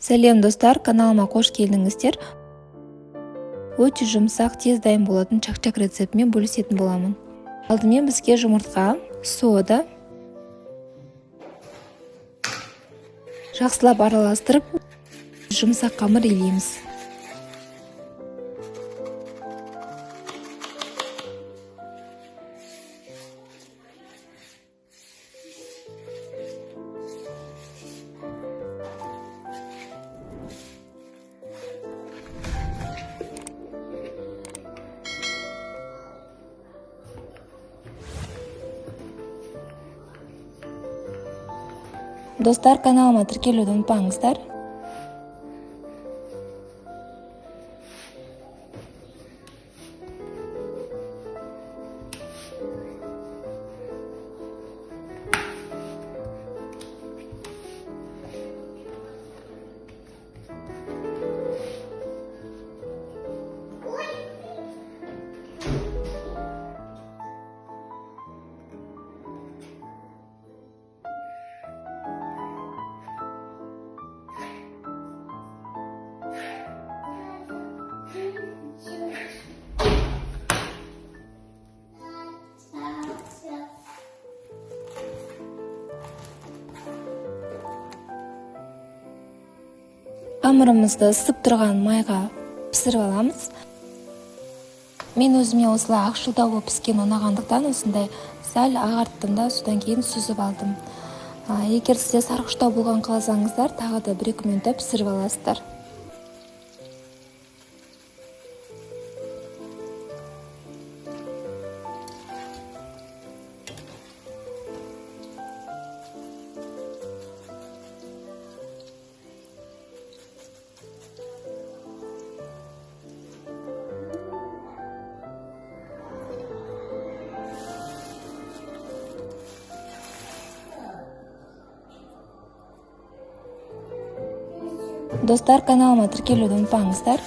Сәлем достар, каналыма қош келдіңіздер. Өте жұмсақ, тез дайын болатын чак-чак рецептімен бөлісетін боламын. Алдымен бізге жұмыртқа, сода, жақсылап араластырып, жұмсақ қамыр илейміз. Достар, каналыма тіркелуді ұмытпаңыздар. Қамырымызды ысып тұрған майға пісіріп аламыз. Мен өзіме осылай ақшылдау болып піскен ұнағандықтан осындай сәл ағарттым да, содан кейін сүзіп алдым. Егер сіздер сарғыштау болған қаласаңыздар, тағы да 1-2 минутта пісіріп аласыздар. Достар, каналыма тіркелуді ұмытпаңыздар.